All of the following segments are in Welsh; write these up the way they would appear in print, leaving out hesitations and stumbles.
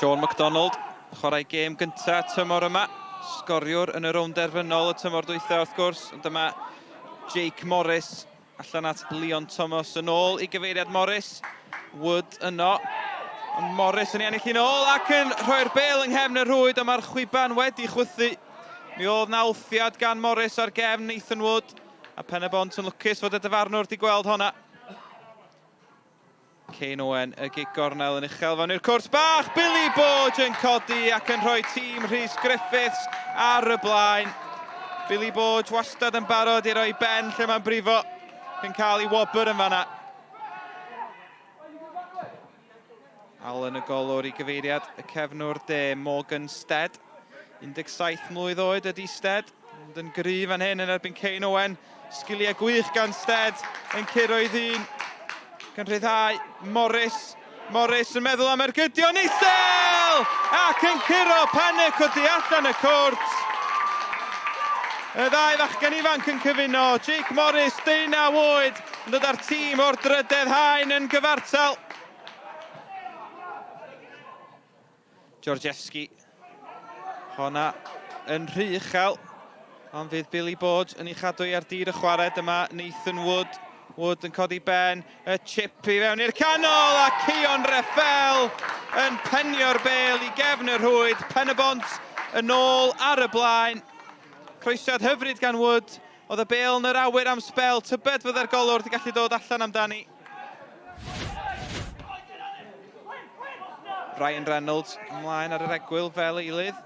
Sean McDonald, chwarae gêm gyntaf tymor yma. Sgoriwr yn y rownd derfynol y tymor dwytha wrth gwrs. Ond dyma Jake Morris allan at Leon Thomas yn ôl i gyfeiriad Morris. Wood yno. Ond Morris yn ei ennill hi'n ôl ac yn rhoi'r bel yng nghefn y rhwyd, ond mae'r chwiban wedi chwythu. Mi oedd na wthiad gan Morris ar gefn Nathan Wood, a Pen-y-bont yn lwcus fod y dyfarnwr wedi gweld honna. Kane Owen, y gig gornel yn uchel fewn i'r cwrt bach. Billy Borge yn codi ac yn rhoi tîm Rhys Griffiths ar y blaen. Billy Borge wastad yn barod i roi ben lle mae'n brifo. Yn cael ei wobr yn fanna. Allen y golwr i gyfeiriad y cefnwr de Morgan Stead. 17 mlwydd oed ydy Stead, ond yn gryf fan hyn yn erbyn Kane Owen. Sgiliau gwych gan Stead yn curo i ddyn. Gan rhyddhau Morris. Morris yn meddwl am ergydion isel! Ac yn curo Panic o du allan y cwrt. Y ddau fachgen ifanc yn cyfuno. Jake Morris, 19 oed, yn dod â'r tîm o'r drydedd haen yn gyfartal. Georgievski. Honna yn rhy uchel, ond fydd Billy Borge yn ei chadw i ar dir y chwarae. Dyma Nathan Wood. Wood yn codi ben, y chip i fewn i'r canol, a Cion Reffel yn penio'r bel i gefn y rhwyd. Pen-y-bont yn ôl ar y blaen. Croesiad hyfryd gan Wood. Oedd y bel yn yr awyr am sbel, tybed fydde'r golwr wedi gallu dod allan amdani. Ryan Reynolds ymlaen ar yr egwyl fel eilydd.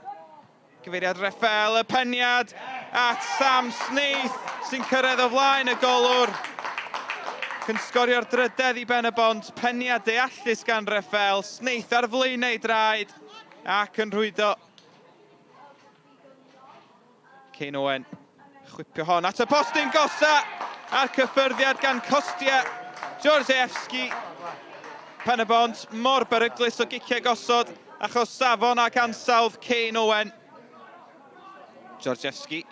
Cyfeiriad Reffel, y peniad at Sam Snaith sy'n cyrraedd o flaen y golwr. Cyn sgorio'r drydedd i Ben y Bont, peniad deallus gan Reffel, Snaith ar flaenau ei draed ac yn rhwydo. Kane Owen, chwipio hon at y postyn gosa a'r cyffyrddiad gan Kostia Georgievski. Pen-y-bont mor beryglus o giciau gosod achos safon ac ansawdd Kane Owen. Georgievski.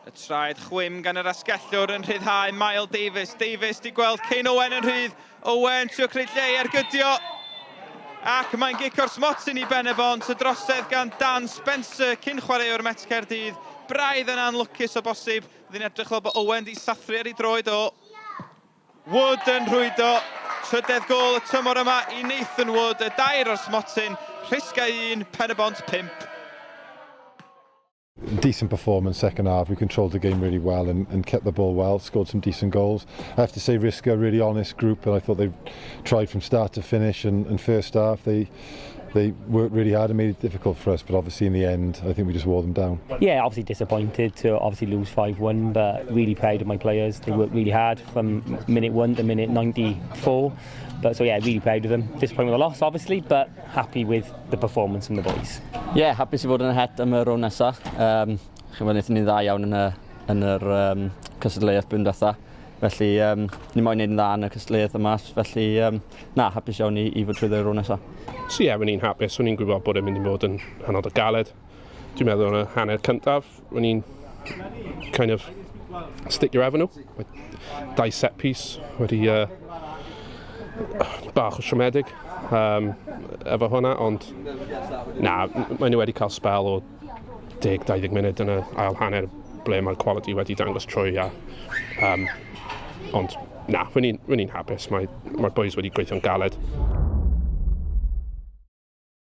Y traed chwim gan yr asgellwr yn rhyddhau Mael Davies. Davies di gweld Kane Owen yn rhydd. Owen trio creu lle i ergydio. Ac mae'n gic o'r smotyn i Ben-y-bont, y drosedd gan Dan Spencer, cyn chwaraewr Met Caerdydd. Braidd yn anlwcus o bosib. Oedd hi'n edrych fel bod Owen di sathru ar ei droed o. Wood yn rhwydo. Trydedd gôl y tymor yma i Nathan Wood, y dair o'r smotyn. Rhisga 1, Pen-y-bont 5. Decent performance second half. We controlled the game really well and, and kept the ball well, scored some decent goals. I have to say Risca, a really honest group, and I thought they tried from start to finish and, and first half they they worked really hard and made it difficult for us, but obviously in the end, I think we just wore them down. Yeah, obviously disappointed to obviously lose 5-1, but really proud of my players. They worked really hard from minute 1 to minute 94. But so yeah, really proud of them. Disappointed with the loss, obviously, but happy with the performance from the boys. Ie, yeah, hapus i fod yn y het am y rownd nesaf. Um, Chi'n wnaethon ni'n dda iawn yn y, yn yr um, cystadleuaeth blwyddyn diwetha. Felly, um, ni moyn neud yn dda yn y cystadleuaeth yma. Felly, um, na, hapus iawn i, i fod trwy rownd nesaf. So ie, yeah, o'n i'n hapus. O'n i'n gwybod bod e'n mynd i fod yn hynod o galed. Dwi'n meddwl yn y hanner cyntaf, o'n i'n kind of sticio efo nhw. Dau set piece wedi uh, bach o siomedig um, efo hwnna, ond na, maen nhw wedi cael spel o 10-20 munud yn y ail hanner ble mae'r quality wedi dangos trwy a um, ond na, rwy'n i'n hapus, mae'r mae boys wedi gweithio'n galed.